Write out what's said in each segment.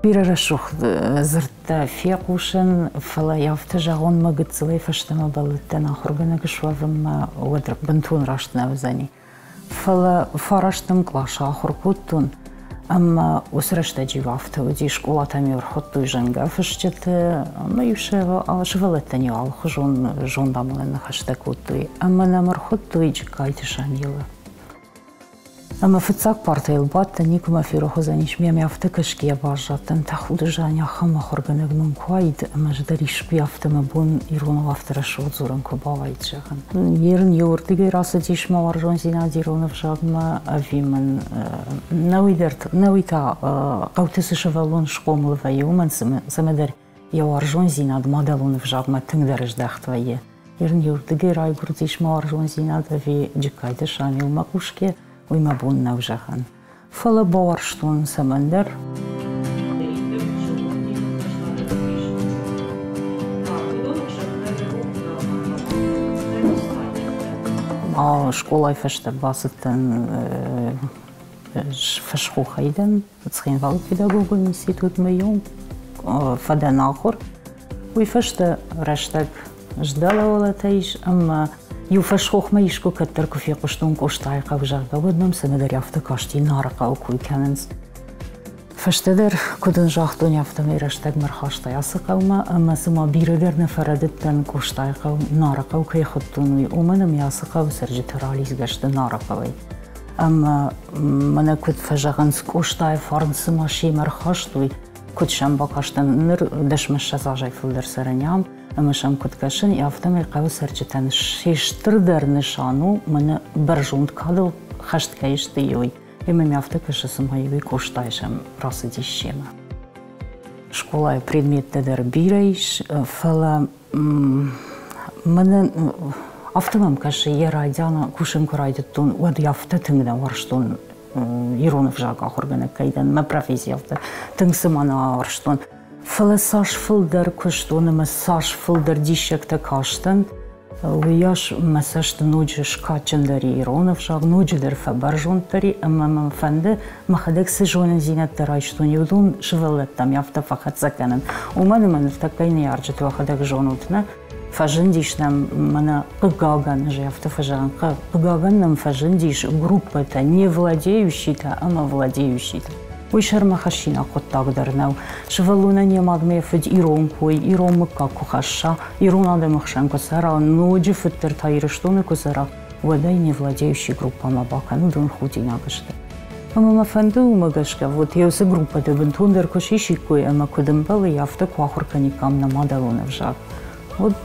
Бирӕ рӕсугъд дзырдтӕ фехъусын, фӕлӕ афтӕ зӕгъон, мӕ гыццылӕй фӕстӕмӕ бӕллыдтӕн ахуыргӕнӕг суӕвынмӕ, уӕд бынтон раст нӕ уыдзӕни. Фӕлӕ фарӕстӕм къласы ахуыр кодтон, ӕмӕ уыцы рӕстӕджы-иу афтӕ уыди, скъолатӕм-иу ӕрхуыдтой зынгӕ фысджыты, ӕмӕ-иу сывӕллӕттӕн-иу алыхуызон зондамонӕн ныхӕстӕ кодтой. Ӕмӕ нӕм ӕрхуыдтой Джыккайты Шамилы. Ӕмӕ фыццаг партӕйыл бадтӕн, никуы мӕ ферох уыдзӕнис, ме афтӕ кӕсгӕйӕ баззадтӕн, тӕхуды Жаня ахӕм ахуыргӕнӕг ном куы уаид, ӕмӕ ӕз дӕр искуы афтӕ мӕ бон иронау афтӕ рӕсугъд дзурын куы бауаид, зӕгъын. Ерын иуырдыгӕй рацыдис мӕ уарзондзинад ирон ӕвзагмӕ, ӕви мын нӕуый дӕр, нӕуый та хъӕуты цы сывӕллон схъомыл вӕййы, уымӕн цӕмӕдӕр йӕ уарзондзинад мадӕлон ӕвзагмӕ тынгдӕр здӕхт вӕййы. Ирын иуырдыгӕй райгуырдис мӕ уарзондзинад ӕви Джыккайты Шамилмӕ хъусгӕ, уый мӕ бон нӕу зӕгъын. Фӕлӕ бауарзтон цӕмӕндӕр. Скъолайы фӕстӕ бацыдтӕн фӕсхохӕй дӕн Цхинвалы педагогон институтмӕ иу фӕдӕн ахуыр. Уый фӕстӕ рӕстӕг сдӕлӕуӕлӕтӕ ис ӕмӕ иу фӕсхохмӕ искуы кӕддӕр куы фехъуыстон Къостайыхъӕу, зӕгъгӕ, уӕд мӕм цӕмӕдӕр афтӕ касти, Нарыхъӕуы кой кӕнынц. Фӕстӕдӕр, куыд ын загътон, афтӕмӕй рӕстӕгмӕ рхастай ацы хъӕумӕ ӕмӕ цыма бирӕ дӕр нӕ фӕрӕдыдтӕн Къостайыхъӕу Нарыхъӕу кӕй хуыдтон, уый, уымӕн ӕмӕ ацы хъӕуы цӕрджытӕ ралидзгӕ сты Нарыхъӕуӕй. Ӕмӕ мӕнӕ куыд фӕзӕгъынц, Къостайы фарн цыма семӕ рхастой, куыд сӕм бакастӕн, ныр 10-20 азӕй фылдӕр цӕрын ам, ӕмӕ сӕм куыд кӕсын, афтӕмӕй хъӕуы цӕрджытӕн се стырдӕр нысан у, мӕнӕ бӕрзонд кадыл хӕст кӕй сты, уый. Ӕмӕ мӕ афтӕ кӕсы, цыма уый Къостайы сӕм рацыдис семӕ. Скъолайы предметтӕ дӕр бирӕ ис, фӕлӕ мӕнӕн афтӕ мӕм кӕсы, йӕ райдианы кусын куы райдыдтон, уӕд афтӕ тынг нӕ уарзтон ирон ӕвзаг ахуыргӕнӕг кӕй дӕн, мӕ професси афтӕ тынг цыма нӕ уарзтон. Фӕлӕ цас фылдӕр куыстон ӕмӕ цас фылдӕр диссӕгтӕ кастӕн, уыйас мӕ цӕст ноджы скадджындӕр и ирон ӕвзаг, ноджыдӕр фӕбӕрзонддӕр и ӕмӕ мӕм фӕнды, мӕхӕдӕг цы зонындзинӕдтӕ райстон, уыдон сывӕллӕттӕм афтӕ фӕхӕццӕ кӕнын. Уымӕн ӕмӕ ныртӕккӕ ныййарджыты уӕхӕдӕг зонут, нӕ? Фӕзындис нӕм мӕнӕ хъыгагӕн, ӕз афтӕ фӕзӕгъын, хъыгагӕн нӕм фӕзындис группӕтӕ, не владеющитӕ ӕмӕ владеющитӕ. Уый сӕрмӕ хӕссинаг хъуыддаг дӕр нӕу. Сывӕллонӕн йӕ мадмӕ йӕ фыд ирон кой, ирон мыггаг куы хӕсса, ирон адӕмы хсӕн куы цӕра, ноджы фыддӕр та Ирыстоны куы цӕра, уӕд ӕй не владеющий группӕмӕ бакӕн, уыдон худинаг сты. Ӕмӕ мӕ фӕнды уымӕ гӕсгӕ, вот еуцы группӕтӕ бынтондӕр куы сисиккой ӕмӕ куыд ӕмбӕлы, афтӕ куы ахуыр кӕниккам нӕ мадӕлон ӕвзаг. Уӕд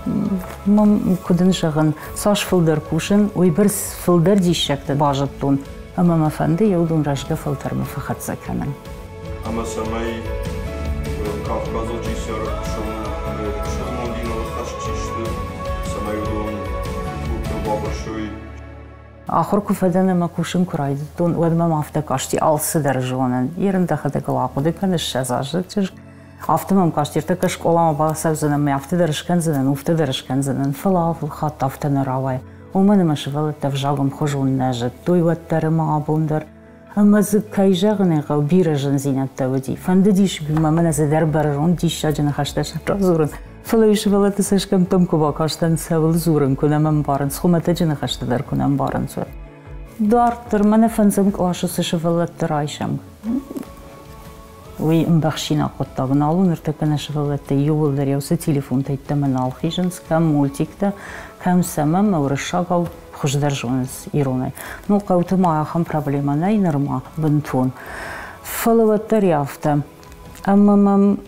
мӕм, куыд ын зӕгъын, цас фылдӕр кусын, уыйбӕрц фылдӕр диссӕгтӕ базыдтон, ӕмӕ мӕ фӕнды йӕ уыдон рӕзгӕ фӕлтӕрмӕ фӕхӕццӕ кӕнын. Ӕмӕ цӕмӕй Кавказыл чи цӕры, пысылмон диныл хӕст чи сты, цӕмӕй уыдон ӕрбабырсой. Ахуыр куы фӕдӕн ӕмӕ кусын куы райдыдтон, уӕд мӕм афтӕ касти, алцыдӕр зонын. Ерын дӕхӕдӕг ыл ахъуыды кӕныс, 20 аздзыд чызг. Афтӕ мӕм касти, ӕртӕккӕ скъоламӕ бацӕудзынӕн ӕмӕ афтӕ дӕр скӕндзынӕн, уфтӕ дӕр скӕндзынӕн, фӕлӕ алы хатт афтӕ нӕ рауайы. Уымӕн ӕмӕ сывӕллӕттӕ ӕвзаг ӕмхуызон нӕ зыдтой уӕддӕр ӕмӕ абон дӕр. Ӕмӕ дзы, кӕй зӕгъын ӕй хъӕуы, бирӕ зындзинӕдтӕ уыди. Фӕндыдис мӕ мӕнӕ цыдӕр бӕрзонд диссаджы ныхӕстӕ сӕ радзурын. Фӕлӕ-иу сывӕллӕтты цӕсгӕмттӕм куы бакастӕн, цӕуыл дзурын, куы нӕ мӕ ӕмбарынц, хуымӕтӕджы ныхӕстӕ дӕр куы нӕ ӕмбарынц, уӕд. Дарддӕр мӕнӕ фӕндзӕм къласы цы сывӕллӕтты райсӕм, уый ӕмбӕхсинаг хъуыддаг нал у. Ныртӕккӕ нӕ сывӕллӕттӕ иууылдӕр уыцы телефонтӕ йеддӕмӕ нал хизынц, кӕм мультиктӕ, кӕм цӕмӕ, ӕмӕ уырыссагау хуыздӕр зонынц иронӕй. Ну, хъӕуты ма ахӕм проблемӕ нӕй нырма бынтон. Фӕлӕ уӕддӕр афтӕ. Ӕмӕ мӕм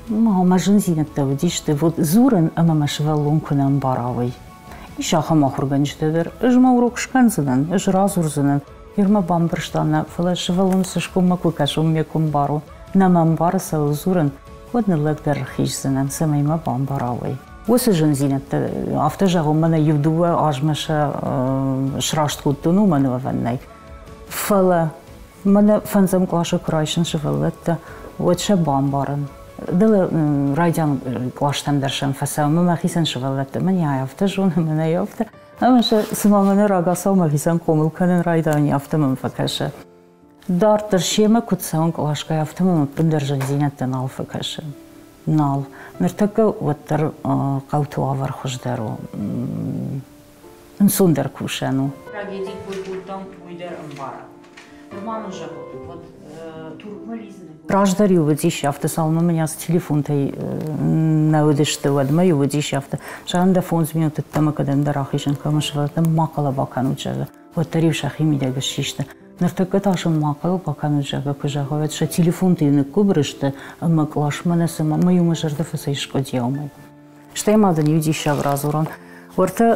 мӕ зындзинӕдтӕ уыдисты, вот дзурын ӕмӕ мӕ сывӕллон куы нӕ ӕмбара, уый. Ис ахӕм ахуыргӕнджытӕ дӕр, ӕз мӕ урок скӕндзынӕн, ӕз радзурдзынӕн. Ныр мӕ бамбӕрста нӕ, фӕлӕ сывӕллон цӕсгоммӕ куы кӕсон, ме куы мбарон, нӕ мӕ ӕмбары цӕуыл дзурын, уӕд ныллӕгдӕр рхиздзынӕн, цӕмӕй мӕ бамбара, уый. Уыцы зындзинӕдтӕ, афтӕ зӕгъон, мӕнӕ иу-дыууӕ азмӕ сӕ сраст кодтон, уымӕн уӕвӕн нӕй. Фӕлӕ мӕнӕ фӕндзӕм къласы куы райсын сывӕллӕттӕ, уӕд сӕ бамбарын. Дӕлӕ райдиан къластӕм дӕр сӕм фӕцӕуын, мӕ мӕхицӕн сывӕллӕттӕ, мӕн йӕ афтӕ зоны, мӕнӕ афтӕ. Ӕмӕ сӕ цыма мӕнӕ рагацау мӕхицӕн хъомыл кӕнын райдайын, афтӕ мӕм фӕкӕсы. Дарддӕр семӕ куыд цӕуын къласгай, афтӕ мӕм ӕппындӕр зындзинӕдтӕ нал фӕкӕсы. Нал. Ныртӕккӕ уӕддӕр хъӕуты уавӕр хуыздӕр у. Ӕнцондӕр кусӕн у. Трагеди кой кодтам, уый дӕр ӕмбарӕм. Ныр ма мын зӕгъут, уӕд Туркмӕ лидзыны Раздӕр-иу уыдис афтӕ, цалынмӕ мын ацы телефонтӕй нӕ уыдысты, уӕдмӕ-иу уыдис афтӕ. Зӕгъӕм, дӕ 5 минуты ӕддӕмӕ кӕдӕмдӕр ахизын кӕм сывӕллӕттӕм ма хъӕлӕба кӕнут, зӕгъгӕ, уӕддӕр-иу сӕхи мидӕг ссисты. Ныртӕккӕ та сын ма хъӕлӕба кӕнут, зӕгъгӕ, куы зӕгъой, уӕд сӕ телефонты-иу ныггуыбыр сты ӕмӕ къласмӕ нӕ цыма мӕ-иу мӕ зӕрдӕ фӕцӕйскъуыди уымӕй. Стӕй ма дын иу диссаг радзурон. Уӕртӕ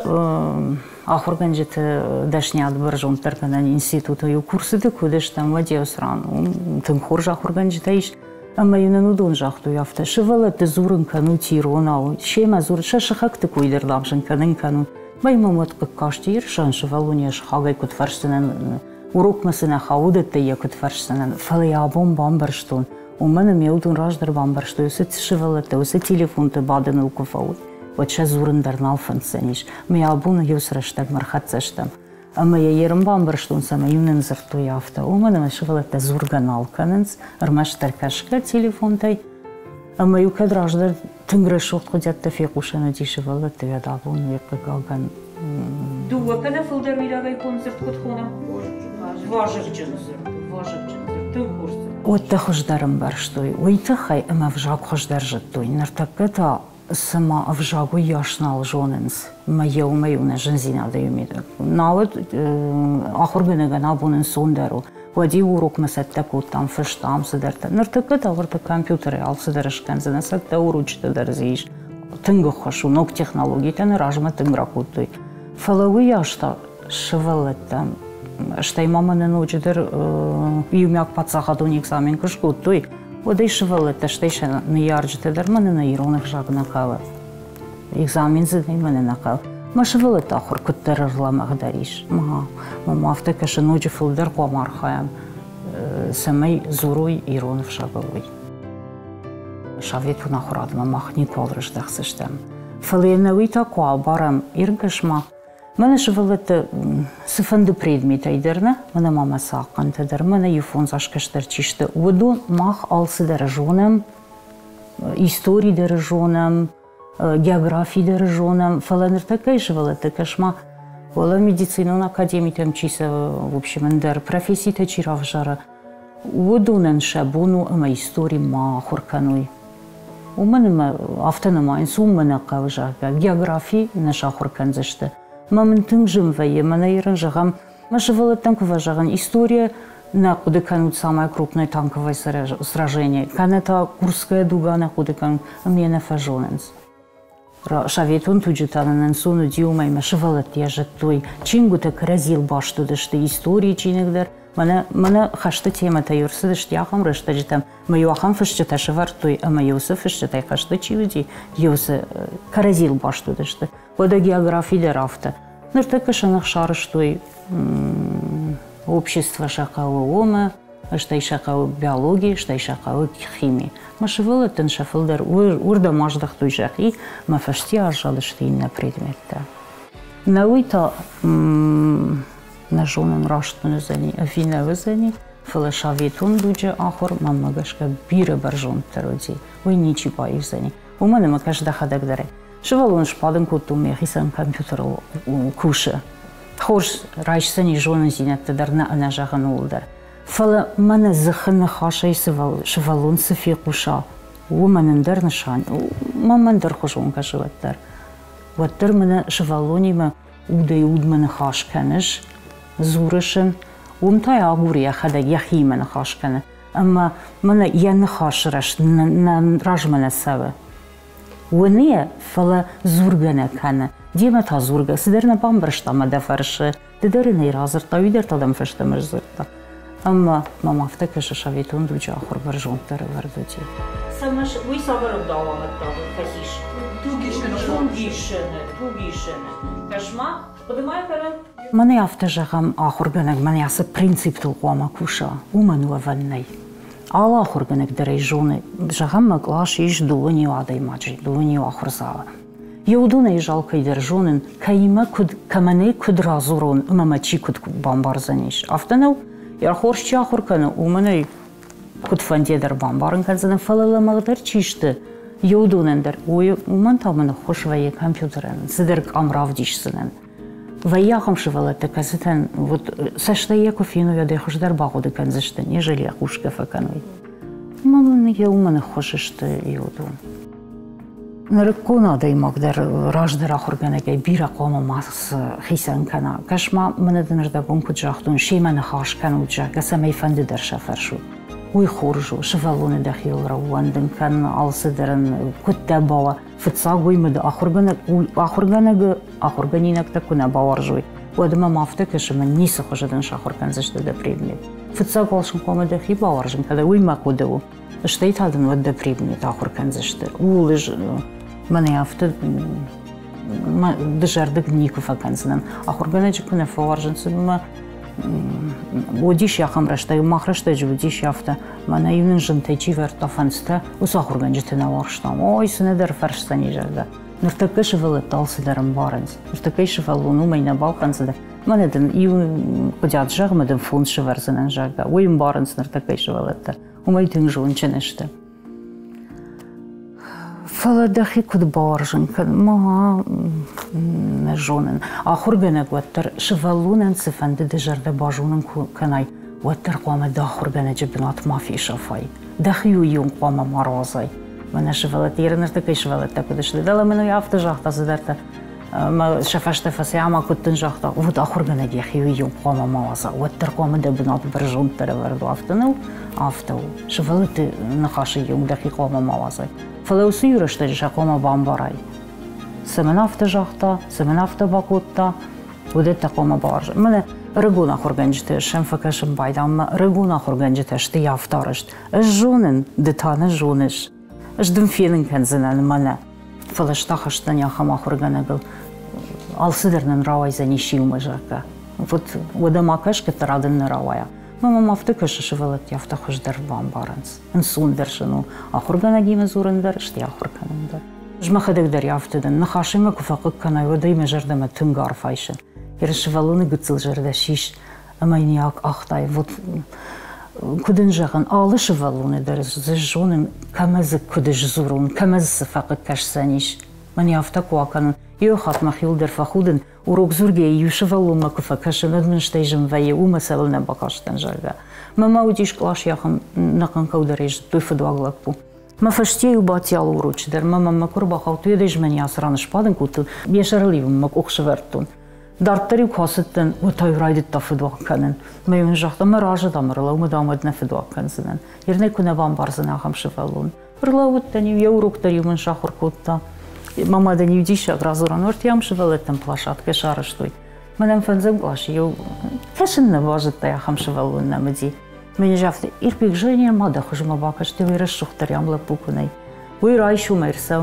ахуыргӕнджыты дӕсниад бӕрзонддӕргӕнӕн институты иу курсыты куы уыдыстӕм, уӕд еу ран уым тынг хорз ахуыргӕнджытӕ ис. Ӕмӕ-иу нын уыдон загътой афтӕ: сывӕллӕтты дзурын кӕнут иронау, семӕ дзур, сӕ сыхӕгты кой дӕр дам сын кӕнын кӕнут. Мӕ мӕм уӕд хъыг касти, Ирыстон сывӕллон йӕ сыхагӕй куыд фӕрсдзынӕн, урокмӕ цы нӕ хауы, уыдӕттӕй йӕ куыд фӕрсдзынӕн. Фӕлӕ йӕ абон бамбӕрстон, уымӕн ӕмӕ уыдон раздӕр бамбӕрстой, уыцы сывӕллӕттӕ уыцы телефонты бадыныл куы фӕуой, уӕд сӕ дзурын дӕр нал фӕнддзӕнис. Мӕ абон иу рӕстӕгмӕ ӕрхӕццӕ стӕм. Ӕмӕ йӕ ерын бамбӕрстон, цӕмӕй-иу нын дзырдтой афтӕ. Уымӕн ӕмӕ сывӕллӕттӕ дзургӕ нал кӕнынц, ӕрмӕстдӕр кӕсгӕ телефонтӕй. Ӕмӕ-иу кӕд раздӕр тынг рӕсугъд хъуыдиӕдтӕ фехъусӕн уыди сывӕллӕтты, уӕд абон уый хъыгагӕн. Дыууӕ кӕнӕ фылдӕр уидагӕй конд дзырд куыд хонӕм? Вазыгджын дзырд. Вазыгджын дзырд. Тынг хорз дзырд. Уӕддӕ хуыздӕр ӕмбӕрстой уый тыххӕй, ӕмӕ ӕвзаг хуыздӕр зыдтой. Ныртӕккӕ та цыма ӕвзаг уыйас нал зонынц, мӕ йӕ уымӕй у нӕ зындзинадӕй мидӕг. Науӕд ахуыргӕнӕгӕн абон ӕнцондӕр у. Уӕд-иу урокмӕ цӕттӕ кодтам, фыстам цыдӕртӕ. Ныртӕккӕ та уӕртӕ компьютерӕй алцыдӕр скӕндзынӕ, цӕттӕ урочытӕ дӕр дзы ис. Тынг ӕххуыс у, ног технологитӕ нӕ размӕ тынг ракодтой. Фӕлӕ уыйас та сывӕллӕттӕм, стӕй ма мӕнӕ ноджыдӕр иумиаг паддзахадон экзамен куы скодтой, уӕд ӕй сывӕллӕттӕ, стӕй сӕ ныййарджытӕ дӕр мӕнӕ нӕ ирон ӕвзаг нӕ хъӕуы. Экзамен дзы нӕй, мӕнӕ нӕ хъӕуы. Мӕ сывӕллӕтты ахуыр куыддӕр ӕрлӕмӕгъдӕр ис. Мӕм афтӕ кӕсы, ноджы фылдӕр хъуамӕ архайӕм, цӕмӕй дзурой ирон ӕвзагыл, уый. Советон ахуырадмӕ мах никуал рыздӕхдзыстӕм. Фӕлӕ нӕ уый та куы абарӕм Иргӕсмӕ, мӕнӕ сывӕллӕттӕ цыфӕнды предметӕй дӕр нӕ, мӕнӕ ма мӕ цахъхъӕнтӕ дӕр, мӕнӕ иу фондз аз кӕстӕр чи сты, уыдон мах алцыдӕр зонӕм, истори дӕр зонӕм, географи дӕр зонӕм, фӕлӕ ныртӕккӕйы сывӕллӕттӕ кӕс-ма, уӕлӕ медицинон академитӕм чи цӕуы, в общем, ӕндӕр професситӕ чи равзары, уыдонӕн сӕ бон у ӕмӕ истори ма ахуыр кӕной. Уымӕн ӕмӕ афтӕ нымайынц, уым мӕ нӕ хъӕуы, зӕгъгӕ, географи нӕ сахуыр кӕндзысты. Мӕ мын тынг зын вӕййы, мӕнӕ ирын зӕгъӕм, мӕ сывӕллӕттӕн куы фӕзӕгъын, история нӕ хъуыды кӕнут самое крупное танковое сражение, кӕнӕ та Курская дуга нӕ хъуыды кӕнут, ӕмӕ йӕ нӕ фӕзонынц. Советон туджы та нын ӕнцон уыди, уымӕй мӕ сывӕллӕттӕ йӕ зыдтой. Чингуытӕ кӕрӕдзийыл баст уыдысты, историйы чиныг дӕр. Мӕнӕ, мӕнӕ хӕсты темӕтӕ ӕрцыдысты ахӕм рӕстӕджытӕм, ӕмӕ-иу ахӕм фысджытӕ сӕвӕрдтой, ӕмӕ-иу цы фысджытӕй хӕсты чи уыди, иу дзы кӕрӕдзийыл баст уыдысты. Уӕдӕ географи дӕр афтӕ. Ныртӕккӕ сӕ ных сарӕзтой общество сӕ хъӕуы уомӕ, стӕй сӕ хъӕуы биологи, стӕй сӕ хъӕуы хими. Мӕ сывӕллӕттӕн сӕ фылдӕр уырдӕм аздӕхтой сӕхи, мӕ фӕсте аззадысты иннӕ предметтӕ. Нӕ уый та нӕ зонын раст мын уыдзӕни ӕви нӕ уыдзӕни, фӕлӕ советон дуджы ахуыр мӕнмӕ гӕсгӕ бирӕ бӕрзонддӕр уыди, уый ничи баивдзӕни. Уымӕн ӕмӕ кӕс дӕхӕдӕг дӕр. Сывӕллон сбадын кодтон мӕхицӕн компьютерыл кусы. Хорз райсдзӕни зонындзинӕдтӕ дӕр нӕ ӕнӕзӕгъын ууыл дӕр. Фӕлӕ мӕнӕ дзыхы ныхасӕй сывӕллон цы фехъуса, уымӕн ӕндӕр нысан, мӕм ӕндӕрхуызон кӕсы уӕддӕр. Уӕддӕр мӕнӕ сывӕллонимӕ удӕй удмӕ ныхас кӕныс, дзурыс ын, уым та агуры йӕхӕдӕг йӕхиимӕ ныхас кӕны. Ӕмӕ мӕнӕ йӕ ныхасы рӕзт нӕ размӕ нӕ цӕуы. Уыны йӕ, фӕлӕ дзургӕ нӕ кӕны. Демӕ та дзургӕ, цыдӕр нӕ бамбӕрста ӕмӕ дӕ фӕрсы. Ды дӕр ын ӕй радзырдта, уый дӕр та дӕм фӕстӕмӕ сдзырдта. Ӕмӕ мӕм афтӕ кӕсы, советон дуджы ахуыр бӕрзонддӕр ӕвӕрд уыди. Цӕмӕ уый цавӕр ӕгъдау амӕттаг фӕцис? Тугисыны. Тугисыны, тугисыны. Кӕс-ма, хъуыды ма кӕнӕм? Мӕнӕ афтӕ зӕгъӕм, ахуыргӕнӕг мӕнӕ ацы принциптыл хъуамӕ куса, уымӕн уӕвӕн нӕй. Алы ахуыргӕнӕг дӕр ӕй зоны, зӕгъӕм, мӕ къласы ис дыууӕ иу адӕймаджы, дыууӕ иу ахуырдзауы. Йӕ уыдонӕй ӕз алкӕйдӕр зонын, кӕимӕ куыд, кӕмӕн ӕй куыд радзурон ӕмӕ мӕ чи куыд бамбардзӕнис. Афтӕ нӕу? Йӕ хорз чи ахуыр кӕны, уымӕн ӕй куыдфӕндыйӕ дӕр бамбарын кӕндзынӕн, фӕлӕ лӕмӕгъдӕр чи сты, уыдонӕн дӕр, уымӕн та мын ӕххуыс вӕййы компьютерӕн, цыдӕр къам равдисдзынӕн. Вӕййы ахӕм сывӕллӕттӕ, кӕцытӕн вот цӕстӕй йӕ куы феной, уӕд ӕй хуыздӕр бахъуыды кӕндзысты, нежели йӕ хъусгӕ фӕкӕной. Ӕмӕ мын йӕ уымӕн ӕххуыс сты уыдон. Нырыккон адӕймаг дӕр раздӕр ахуыргӕнӕгӕй бирӕ хъуамӕ ма хицӕн кӕна. Кӕс-ма, мӕнӕ дын ӕрдӕбон куыд загътон, семӕ ныхас кӕнут, зӕгъгӕ, цӕмӕй фӕнды дӕр сӕ фӕрсут. Уый хорз у, сывӕллоны дӕхиуыл ӕууӕндын кӕн, алцыдӕр ын куыдтӕ бауа. Фыццаг уый мыд ахуыргӕнӕг, ахуыргӕнӕгы ахуыргӕнинӕгтӕ куы нӕ бауарзой, уӕд мӕм афтӕ кӕсы, мӕ ницы хуызы дын сахуыр кӕндзысты дӕ предмет. Фыццаг уал сын хъуамӕ дӕхи бауарзын кӕнай, уый мӕ хъуыды у. Стӕй та дын уӕд дӕ предмет ахуыр кӕндзысты. Ууыл ӕз мӕнӕ афтӕ мӕ дызӕрдыг никуы фӕкӕндзынӕн. Ахуыргӕнӕджы куы нӕ фӕуарзынц, мӕ уыдис ахӕм рӕстӕг, мах рӕстӕджы уыдис афтӕ, мӕнӕ иу нын зынтӕй чи вӕрдта фӕндзтӕ, уыцы ахуыргӕнджыты нӕ уарзтам. Ой, цы нӕ дӕр фӕрсдзӕни, зӕгъгӕ. Ныртӕккӕ сывӕллӕттӕ алцыдӕр ӕмбарынц. Ныртӕккӕ сывӕллон уымӕй нӕ балхӕндзынӕ. Мӕнӕ дын иу хъуыдиат зӕгъ, ӕмӕ дын фондз сывӕрдзынӕн, зӕгъгӕ. Уый ӕмбарынц ныртӕккӕйы сывӕллӕттӕ. Уымӕй тынг зондджын сты. Фӕлӕ дӕхи куыд бауарзын кӕн, ма нӕ зонын. Ахуыргӕнӕг уӕддӕр сывӕллонӕн цыфӕнды дӕ зӕрдӕ базонын куы кӕнай, уӕддӕр хъуамӕ дӕ ахуыргӕнӕджы бынат ма фесафай. Дӕхи уыйонг хъуамӕ ма руадзай. Мӕнӕ сывӕллӕттӕ, ерыныртӕккӕй сывӕллӕттӕ куыд сты, дӕлӕ мын уый афтӕ загъта цыдӕртӕ. Мӕ сӕ фӕстӕ фӕци ӕмӕ куыд дын загъта, уӕд ахуыргӕнӕг йӕхи уыйонг хъуамӕ ма уадза, уӕддӕр хъуамӕ дӕ бынат бӕрзонддӕр ӕвӕрд уа, афтӕ нӕу? Афтӕ у. Сывӕллӕтты ныхасы йонг дӕхи хъуамӕ ма уадзай. Фӕлӕ уыцы иу рӕстӕджы сӕ хъуамӕ бамбарай. Цӕмӕн афтӕ загъта, цӕмӕн афтӕ бакодта, уыдӕттӕ хъуамӕ бауарзай. Мӕнӕ ӕрыгон ахуыргӕнджытӕ сӕм фӕкӕсын байдам, мӕ ӕрыгон ахуыргӕнджытӕ сты афтӕ арӕзт. Ӕз зонын, ды та нӕ зоныс. Ӕз дын фенын кӕндзынӕн мӕнӕ. Фӕлӕ стахӕсдзӕни ахӕм ахуыргӕнӕгыл. Алцыдӕр нын рауайдзӕнис иумӕ, зӕгъгӕ. Вот уӕдӕ ма кӕс, кӕддӕра дын нӕ рауайа. Мӕ мӕм афтӕ кӕсы, сывӕллӕттӕ афтӕ хуыздӕр бамбарынц. Ӕнцондӕр сын у ахуыргӕнӕгимӕ дзурын дӕр, стӕй ахуыр кӕнын дӕр. Ӕз мӕхӕдӕг дӕр афтӕ дӕн. Ныхасимӕ куы фӕхъыг кӕнай, уӕд ӕй мӕ зӕрдӕмӕ тынг арф айсын. Йӕ сывӕллоны гыццыл зӕрдӕ сис ӕмӕ йын йӕ акъахтай. Вот куыд ын зӕгъын, алы сывӕллоны дӕр дзы зонын, кӕмӕ дзы куыд сдзурон, кӕмӕ дзы цы фӕхъыг кӕсдзӕнис. Мӕн афтӕ куы акӕнон, иу хатт мӕхиуыл дӕр фӕхудын, урок дзургӕйӕ иу сывӕллонмӕ куы фӕкӕсын, уӕд мын стӕй зын вӕййы, уымӕ цӕуылнӕ бакастӕн, зӕгъгӕ. Мӕ уыдис къласы ахӕм ӕнӕхъӕн кӕудӕрӕй зыдтой фыдуаг лӕппу. Мӕ фӕсте-иу бадти алы урочы дӕр, мӕ мӕмӕ куы ӕрбахаудтой, уӕд ӕз мӕн ацы ран сбадын кодтон, йӕ сӕрыл-иу мӕ къух сӕвӕрдтон. Дарддӕр-иу куы ацыдтӕн, уӕд та-иу райдыдта фыдуаг кӕнын. Мӕ-иу ын загъта, мӕ разы, дам, ӕрлӕуу, мӕ, дам, уӕд нӕ фыдуаг кӕндзынӕн. Ернӕй куы нӕ бамбардзынӕ ахӕм сывӕллон. Ӕрлӕууыдтӕн-иу, йӕ урок дӕр-иу мын сахуыр кодта. Мӕ мадӕн иу диссаг радзурӕн, уӕртӕ сывӕллӕттӕн площадкӕ сарӕзтой. Мӕнӕн фӕндзӕм къласы иу кӕсын нӕ базыдта, ахӕм сывӕллон нӕм уыди. Мӕн загъта, Ирбег, Женя ма дӕ хуызмӕ бакасти, уый рӕсугъддӕр ам лӕппу куы нӕй. Уый райсомӕй ӕрцӕуы,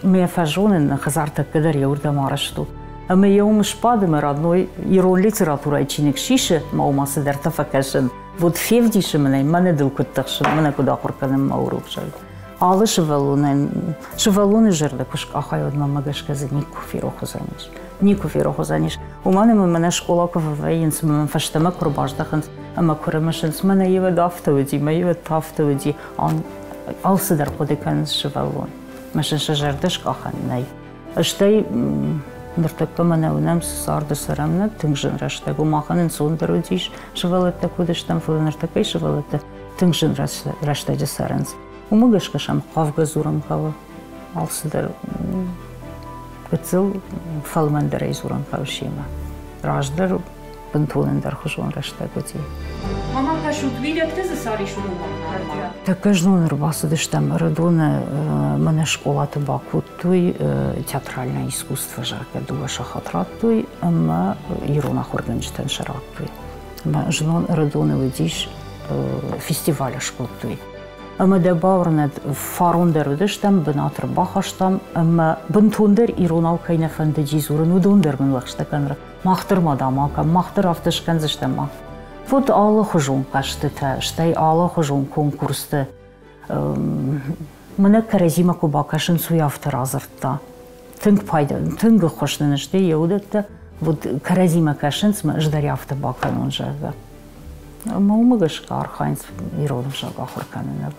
ме фӕзонын, хӕдзар тӕккӕ дӕр еуырдӕм арӕзт у. Ӕмӕ йӕ уым сбады мӕ родной ирон литературӕйы чиныг сисы, мӕ уымӕ цыдӕртӕ фӕкӕсын. Вот февдисы мын ӕй, мӕнӕ дыл куыд тыхсын, мӕнӕ куыд ахуыр кӕнын мӕ урок, зӕгъгӕ. Алы сывӕллонӕн, сывӕллоны зӕрдӕ куы скъахай, уӕд мӕмӕ гӕсгӕ дзы никуы ферох уыдзӕнис. Никуы ферох уыдзӕнис. Уымӕн ӕмӕ мӕнӕ скъола куы фӕвӕййынц, ӕмӕ мӕм фӕстӕмӕ куы рбаздӕхынц ӕмӕ куы рымысынц, мӕнӕ иуӕд афтӕ уыди, мӕ иуӕд та афтӕ уыди. Алцыдӕр хъуыды кӕнынц сывӕллон. Мӕ сын сӕ зӕрдӕ скъахӕн нӕй. Стӕй ныртӕккӕ мӕнӕ уынӕм, цы царды цӕрӕм, нӕ тынг зын рӕстӕг у. Махӕн ӕнцондӕр уыдис, сывӕллӕттӕ куы уыдыстӕм, фӕлӕ ныртӕккӕйы сывӕллӕттӕ тынг зын рӕстӕджы цӕрынц. Уымӕ гӕсгӕ сӕм хъавгӕ дзурын хъӕуы. Алцыдӕр гыццыл фӕлмӕндӕрӕй дзурын хъӕуы семӕ. Раздӕр бынтон ӕндӕрхуызон рӕстӕг уыди. Мама, кӕсут, уидӕгтӕ дзы цал ис уыдонмӕ? Тӕккӕ знон ӕрбацыдыстӕм Ӕрыдоны, мӕнӕ скъолаты бакодтой театральное искусство, зӕгъгӕ, дыууӕ сахат радтой ӕмӕ ирон ахуыргӕнджытӕн сӕ радтой. Ӕмӕ знон Ӕрыдоны уыдис фестиваль скодтой. Ӕмӕ дӕ бауырнӕд, фарон дӕр уыдыстӕм, бынат ӕрбахастам ӕмӕ бынтондӕр иронау кӕй нӕ фӕндыди дзурын, уыдон дӕр мын лӕгъстӕ кӕнын. Мах дӕр ма, дам, акӕн, мах дӕр афтӕ скӕндзыстӕм, мах. Вот алыхуызон хъӕзтытӕ, стӕй алыхуызон конкурсты мӕнӕ кӕрӕдзимӕ куы бакӕсынц, уый афтӕ радзырдта. Тынг пайда, тынг ӕххуыс нын сты йӕ уыдӕттӕ. Вот кӕрӕдзимӕ кӕсынц, мӕ ӕз дӕр афтӕ бакӕнон, зӕгъгӕ. Ӕмӕ уымӕ гӕсгӕ архайынц ирон ӕвзаг ахуыр кӕныныл.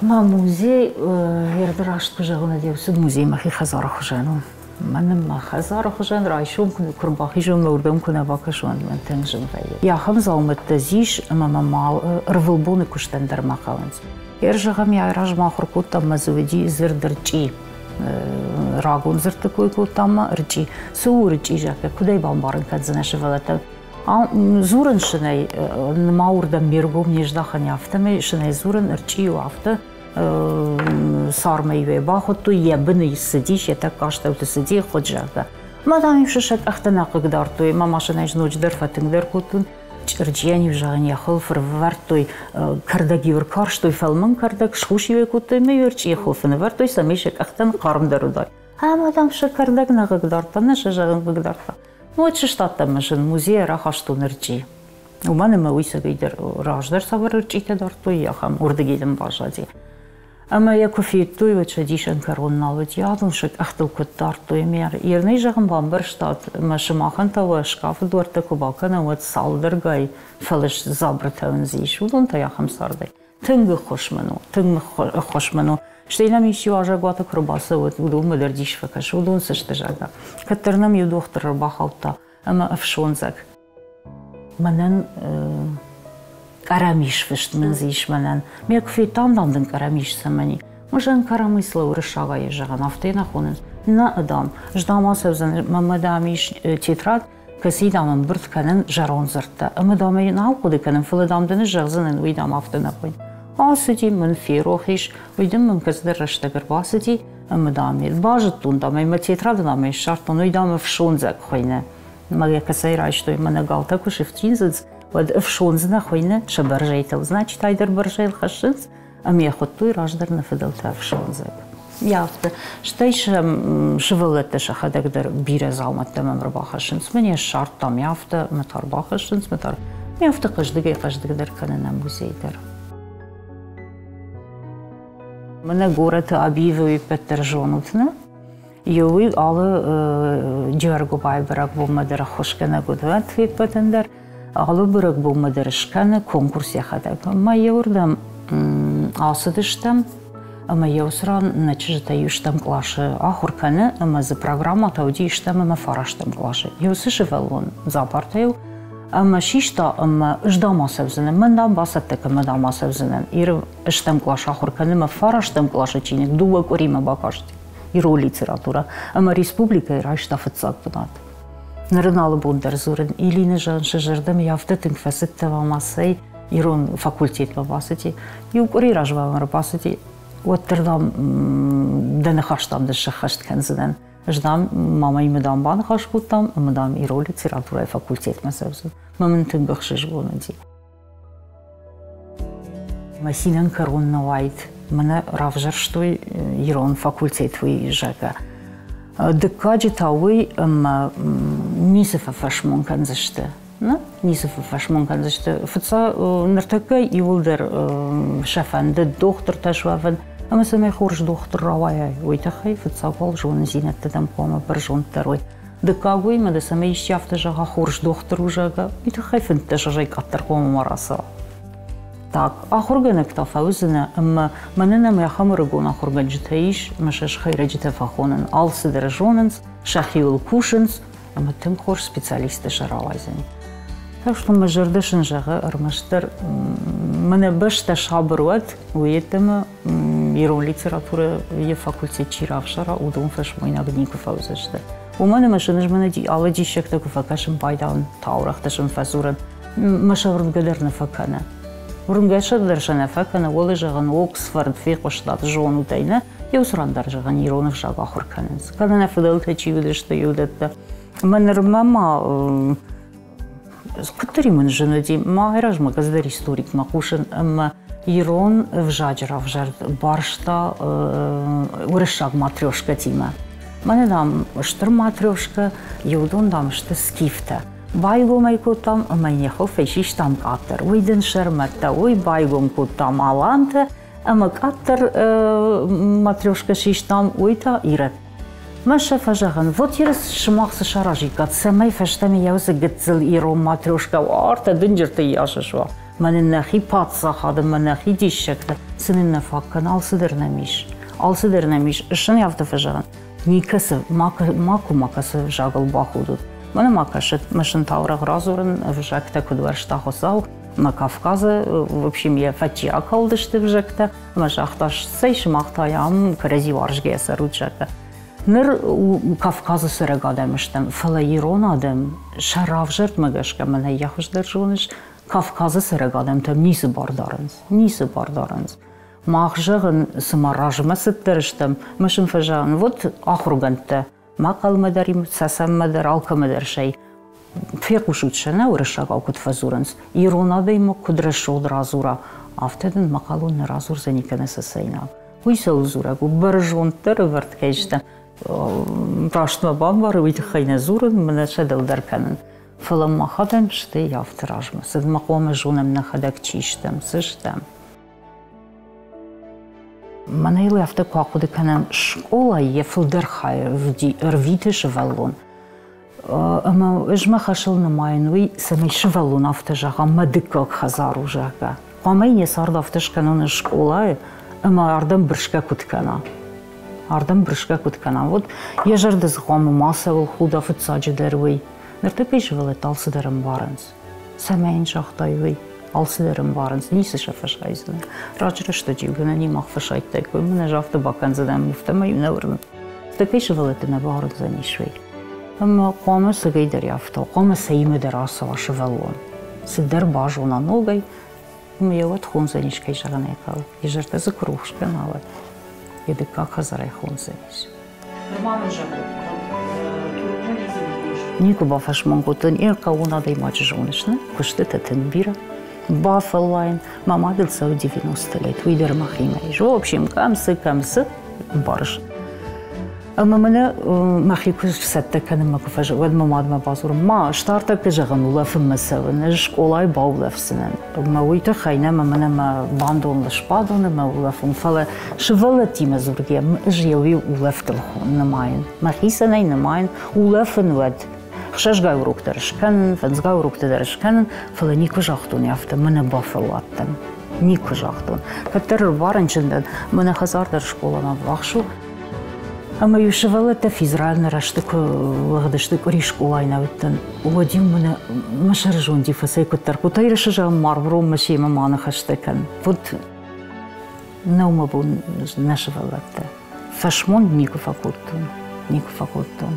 Мӕ музей, ерды раст куы зӕгъын, ӕз уыцы музей мӕхи хӕдзары хуызӕн у. Мӕнӕн мӕ хӕдзары хуызӕн райсом куы рбахизон, мӕ уырдӕм куы нӕ бакӕсон, мӕн тынг зын вӕййы. Ахӕм дзаумӕттӕ дзы ис, ӕмӕ мӕ ӕрвылбоны куыстӕн дӕр ма хъӕуынц. Йе зӕгъӕм, йӕ размӕ ахуыр кодтам ӕмӕ дзы уыди дзырд ӕрчъи. Рагон дзырдты кой кодтам ма ӕрчъи. Цы у ӕрчъи, зӕгъгӕ, куыд ӕй бамбарын кӕндзынӕ сывӕллӕттӕн? Дзурын сын ӕй, ма уырдӕм ме ргом не здахын, афтӕмӕй сын ӕй дзурын ӕрчъи у афтӕ цармӕй бахуыдтой, йӕ быны цыдис, йӕ тӕккӕ астӕуты цыди хуыд, зӕгъгӕ. Мӕ дам-иу сӕ къӕхтӕ нӕ хъыгдардтой, мӕ машинӕйы ноджыдӕр фӕтынгдӕр кодтон. Чъырджийӕн-иу зӕгъын йӕ хуылф ӕрвӕрдтой, кӕрдӕг-иу ӕркарстой, фӕлмӕн кӕрдӕг, схус-иу ӕй кодтой ӕмӕ-иу ӕрчъийы хуылфы нывӕрдтой, цӕмӕй сӕ къӕхтӕн хъармдӕр уыдаид. Ӕмӕ, дам, сӕ кӕрдӕг нӕ хъыгдардта, нӕ сӕ зӕгъын хъыгдардта. Уӕд сыстадтӕн мӕ зын музейӕ рахастон ӕрчъи. Уымӕн ӕмӕ уый цӕгӕйдӕр раздӕр цавӕр ӕрчъитӕ дардтой, ахӕм уырдыгӕй дын баззади. Ӕмӕ йӕ куы федтой, уӕд сӕ дисӕн кӕрон нал уыди. Адон сӕ къӕхтыл куыд дардтой. Ӕмӕ ернӕй зӕгъын бамбӕрстат, ӕмӕ сымахӕн та уӕ скъафы дуӕрттӕ куы бакӕнӕм, уӕд цалдӕргай фӕлыст дзабыртӕ уын дзы ис. Уыдон та ахӕм цардӕй. Тынг ӕххуыс мын у, тынг ӕххуыс мын у. Стӕй нӕм исчи уазӕгуаты куы ӕрбацӕуы, уыдонмӕ дӕр дис фӕкӕсы, уыдон цы сты, зӕгъгӕ. Кӕддӕр нӕм иу дохтыр ӕрбахаудта ӕмӕ ӕфсондзӕг. Мӕнӕн къӕрӕмис фыст мын дзы ис мӕнӕн. Ме куы федтам, дам дын къӕрӕмис цӕмӕн и? Мызӕн къӕрӕмислы уырыссагӕй зӕгъӕм, афтӕ нӕ хонынц. Нӕ, дам, ӕз дам ацӕудзӕн, мӕнмӕ дам ис тетрад, кӕцыйы дам ӕмбырд кӕнын зӕронд дзырдтӕ. Ӕмӕ дам ӕй нал хъуыды кӕнын, фӕлӕ дам дын ӕз зӕгъдзынӕн, уый дам афтӕ нӕ хуыйны. Ацыди мын, ферох ис, уый дын мын кӕцыдӕр рӕстӕг ӕрбацыди, ӕмӕ дам ӕй базыдтон, дам ӕй мӕ тетрады дам ӕй ссардтон, уый дам ӕфсондзӕг хуыйны. Мӕ йӕ кӕцӕй райстой, мӕнӕ галтӕ куы сифтындзынц, уӕд ӕфсондз нӕ хуыйны сӕ бӕрзӕйтыл. Значит, ай дӕр бӕрзӕйыл хӕссынц, ӕмӕ йӕ хуыдтой раздӕр нӕ фыдӕлтӕ ӕфсондзӕг. Афтӕ. Стӕй сӕм сывӕллӕттӕ сӕхӕдӕг дӕр бирӕ дзаумӕттӕ мӕм ӕрбахӕссынц. Мӕн йӕ ссардтам, афтӕ мӕ та ӕрбахӕссынц, мӕ та. Афтӕ хъӕздыгӕй-хъӕздыгдӕр кӕны нӕ музей дӕр. Мӕнӕ горӕты Абиевы ӕппӕт дӕр зонут, нӕ? Еуи алы Джиаргобай бӕрӕгбонмӕ дӕр ӕххуысгӕнӕг уыд феппӕтӕн дӕр. Алы бӕрӕгбонмӕ дӕр скӕны конкурс йӕхӕдӕг. Ӕмӕ еуырдӕм ацыдыстӕм, ӕмӕ еу ран нӕ чызджытӕ иу стӕм къласы ахуыр кӕны, ӕмӕ дзы программӕтӕ уыди стӕм ӕмӕ фарӕстӕм къласы. Еу цы сывӕллон дзапартӕ-иу ӕмӕ систа ӕмӕ ӕз дам ацӕудзынӕн, мӕн дам бацӕттӕ кӕн, мӕ дам ацӕудзынӕн. Иры стӕм къласы ахуыр кӕны ӕмӕ фарӕстӕм къласы чиныг дыууӕ къуыримӕ бакасти. Ирон литературӕ ӕмӕ республикӕйы райста фыццаг бынат. Ныр ын алы бон дӕр дзурын, Илины Жаншы зӕрдӕмӕ афтӕ тынг фӕцыдтӕ ӕмӕ цӕй ирон факультетмӕ бацыди. Иу къуыри размӕ мӕм ӕрбацыди, уӕддӕр, дам, дӕ ныхӕстӕм дын сӕххӕст кӕндзынӕн. Ӕз, дам, мамӕимӕ, дам, баныхас кодтам ӕмӕ, дам, ирон литературӕйы факультетмӕ цӕудзӕн. Мӕ мын тынг ӕхсызгон уыди. Мӕ цинӕн кӕрон нӕ уаид. Мӕнӕ равзӕрстой ирон факультет уый, зӕгъгӕ. Дыккаджы та уый, ӕмӕ ницы фӕфӕсмон кӕндзысты. Нӕ, ницы фӕфӕсмон кӕндзысты. Фыццаг ныртӕккӕ иууылдӕр сӕ фӕнды дохтыртӕ суӕвын, ӕмӕ цӕмӕй хорз дохтыр рауайай, уый тыххӕй фыццаг уал зонындзинӕдтӕ дӕм хъуамӕ бӕрзонддӕр уой. Дыккаг уый, мӕ цӕмӕй исчи афтӕ зӕгъа, хорз дохтыр у, зӕгъгӕ, уый тыххӕй 15 азӕй къаддӕр хъуамӕ ма рацӕуа. Так, ахуыргӕнӕг та фӕуыдзынӕ, ӕмӕ мӕнӕн ӕмӕ ахӕм ӕрыгон ахуыргӕнджытӕ ис, ӕмӕ сӕ хӕйрӕджытӕ фӕхонын, алцыдӕр зонынц, сӕхиуыл кусынц, ӕмӕ тынг хорз специалисттӕ сӕ рауайдзӕни. Так что мӕ зӕрдӕ сын зӕгъы, ӕрмӕстдӕр мӕнӕ бӕстӕ сабыр уӕд, уый йеддӕмӕ ирон литературӕйы факультет чи равзара, уыдон фӕсмойнаг никуы фӕуыдзысты. Уымӕн ӕмӕ сын ӕз мӕнӕ алы диссӕгтӕ куы фӕкӕсын байдауын, таурӕгътӕ сын фӕдзурын, мӕ сӕ уырнгӕ дӕр нӕ фӕкӕны. Уырнгӕ сӕ дӕр сӕ нӕ фӕкӕны, уӕле зӕгъын, Оксфорд фехъуыстат, зонут ӕй, нӕ? Еу ран дӕр зӕгъын, ирон ӕвзаг ахуыр кӕнынц. Кӕнӕ нӕ фыдӕлтӕ чи уыдысты, уыдӕттӕ. Мӕ нырмӕ ма куыддӕр мын зын уыди, ма размӕ кӕцыдӕр историкмӕ хъусын ӕмӕ ирон ӕвзаджы равзӕрд барста уырыссаг матрешкӕтимӕ. Мӕнӕ, дам, стыр матрешкӕ, иудон, дам, сты скифтӕ. Байгом ӕй кодтам ӕмӕ йын йӕ хуылфӕй систам къаддӕр. Уый дын сӕрмӕттӕ, уый байгом кодтам алантӕ ӕмӕ къаддӕр матрешкӕ систам, уый та ирӕттӕ. Мӕ сӕ фӕзӕгъын, вот ерыс сымах цы саразиккат, цӕмӕй фӕстӕмӕ йӕ уыцы гыццыл ирон матрешкӕ уартӕ дынджырты йас суа. Мӕнӕ нӕхи паддзахады, мӕ нӕхи диссӕгтӕ, цы нын нӕ фаг кӕны, алцыдӕр нӕм ис. Алцыдӕр нӕм ис. Сын афтӕ фӕзӕгъын, никӕцы, макуы макӕцы ӕвзагыл бахудут. Мӕнӕ ма кӕсӕд, мӕ сын таурӕгъ радзурын, ӕвзӕгтӕ куыд уӕрста Хуыцау, мӕ Кавказы, в общем, йӕ фӕччи акалдысты ӕвзӕгтӕ, ӕмӕ загъта, цӕй сымах та ам кӕрӕдзи уарзгӕйӕ цӕрут, зӕгъгӕ. Ныр Кавказы цӕрӕг адӕм стӕм, фӕлӕ ирон адӕм сӕ равзӕрдмӕ гӕсгӕ мӕнӕ йӕ хуыздӕр зоныс, Кавказы цӕрӕг адӕмтӕм ницы бар дарынц, ницы бар дарынц. Мах, зӕгъын, цыма размӕ цыддӕр стӕм, мӕ сын фӕзӕгъын, вот ахуыргӕндтӕ мӕхъӕлмӕ дӕр, цӕцӕнмӕ дӕр, алкӕмӕ дӕр сӕй фехъусут сӕ нӕ уырыссагау куыд фӕдзурынц, ирон адӕймаг куыд рӕсугъд радзура, афтӕ дын мӕхъӕлон нӕ радзурдзӕни кӕнӕ цӕцӕйнаг. Уый цӕуыл дзурӕг у? Бӕрзонддӕр ӕвӕрд кӕй сты. Раст мӕ бамбары, уый тыххӕй нӕ дзурын, мӕнӕ сӕ дӕлдӕр кӕнын. Фӕлӕ махадӕм стӕй афтӕ размӕ цыд, мӕ хъуамӕ зонӕм нӕхӕдӕг чи стӕм, цы стӕм. Мӕнӕ йыл афтӕ куы ахъуыды кӕнӕм, скъолайы йӕ фылдӕр хай ӕрвиты сывӕллон. Ӕмӕ ӕз мӕ хӕсыл нымайын уый, цӕмӕй сывӕллон афтӕ зӕгъа, мӕ дыккаг хӕдзар у, зӕгъгӕ. Хъуамӕ йын йӕ цард афтӕ скӕнон скъолайы, ӕмӕ ардӕм бырсгӕ куыд кӕна. Ардӕм бырсгӕ куыд кӕна. Вот йӕ зӕрдӕ дзы хъуамӕ мацӕуыл худа фыццаджыдӕр уый. Ныртӕккӕйы сывӕллӕттӕ алцыдӕр ӕмбарынц. Цӕмӕй йын загътай уый? Алцыдӕр ӕмбарынц, ницы сӕ фӕсайдзынӕ. Раджы рӕстӕджы-иу гӕнӕн мах фӕсайдтаиккой, мӕн ӕз афтӕ бакӕндзынӕн, афтӕмӕй нӕ уырны. Такӕй сывӕллӕтты нӕ бауырндзӕнис уый. Ӕмӕ хъуамӕ цӕгӕйдӕр афтӕ, хъуамӕ цӕимӕ дӕр ацӕуа сывӕллон. Цыдӕр базона ногӕй, ӕмӕ йӕ уӕд хондзӕнис, кӕй зӕгъын ӕй хъӕуы. Йӕ зӕрдӕ дзы куы рухс кӕна, уӕд йӕ дыккаг хӕдзарӕй хондзӕнис. Никуы бафӕсмон кодтон, йӕ хъӕууон адӕймаджы зоныс, нӕ? Куыстытӕ тынг бирӕ. Бафӕллайын. Мӕ мадыл цӕуы 90 лет, уый дӕр мӕхимӕ ис. В общем, кӕм цы, кӕм цы, ӕмбарыс. Ӕмӕ мӕнӕ мӕхи куы цӕттӕ кӕнынмӕ куы фӕзы, уӕд мӕ мадмӕ бадзурын, ма, стартапы зӕгъын, улӕфынмӕ цӕуын, ӕз скъолайы баулӕфдзынӕн. Ӕмӕ уый тыххӕй нӕ мӕ мӕнӕ мӕ бандоныл сбадон ӕмӕ улӕфон, фӕлӕ сывӕллӕттимӕ дзургӕ ӕз йӕ уый улӕфтыл нымайын. Мӕхицӕн ӕй нымайын, улӕфын уӕд. Хсӕзгай урок дӕр скӕнын, фӕндзгай уроктӕ дӕр скӕнын, фӕлӕ никуы загътон афтӕ, мӕнӕ бафӕлладтӕн. Никуы загътон. Кӕддӕр ӕрбарынчын дӕн, мӕнӕ хӕдзар дӕр скъоламӕ ӕввахс у. Ӕмӕ-иу сывӕллӕттӕ физральны рӕзты куы лыгъдысты, къуыри скъолайы нӕ уыдтӕн, уӕд-иу мӕнӕ мӕ сӕрызонди фӕцӕй куыддӕр кодта, Ирысызӕм Марброммӕ семӕ ма ныхӕстӕ кӕн. Вот нӕу мӕ бон нӕ сывӕллӕттӕ. Фӕсмон никуы фӕкодтон, никуы фӕкодтон.